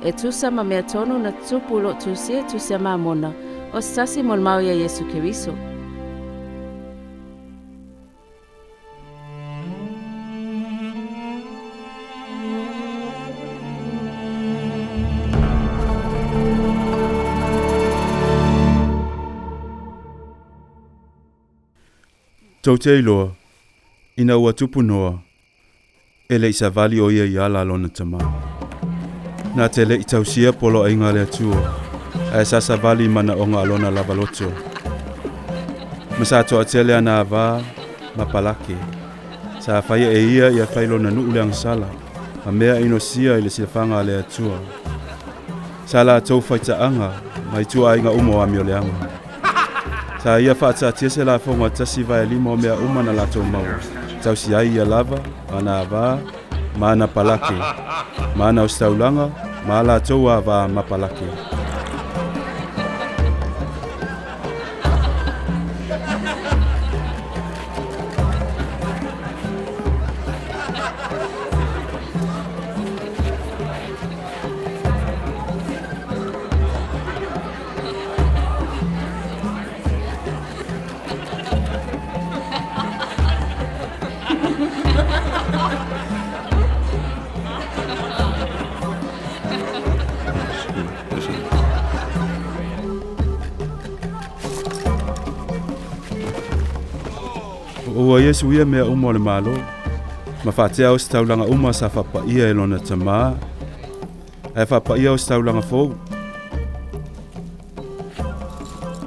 E tusa ma mea tonu na tupu i loo tusia e tusi a Mamona, o se tasi molimau ia Iesu Keriso. Tou te iloa, ina ua tupu Noa, e le i savali ʻo ia i ala a lona tamā. Na te le i tausia poloaiga a le Atua, ae sa savali i manaoga a lona lava loto. Ma sa toatele ana ava ma palake. Sa faia e ia ia fai lona nuu le agasala, ma mea inosia i le silafaga a le Atua. Sa latou faitaaga ma ituaiga uma o amioleaga. Sa ia faataatia se lafoga 1/5 o mea uma na latou maua, tausi ai ia lava, ana ava, ma ana palake, ma ana ositaulaga, ma a latou ava ma palake. Ua Iesu ia mea uma o le Malo, ma faatea ositaulaga uma sa faapaia e lona tamā, ae faapaia ositaulaga fou.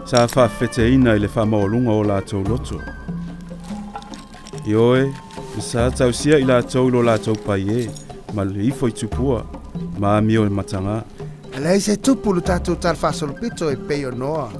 Sa faafefeteina i le faamaualuga o latou loto. Ioe, sa tausia i latou i lo latou pai e, ma le ifo i tupua, ma amio e matagā. E leai se tupu lo tatou talafaasolopito e pei o Noa.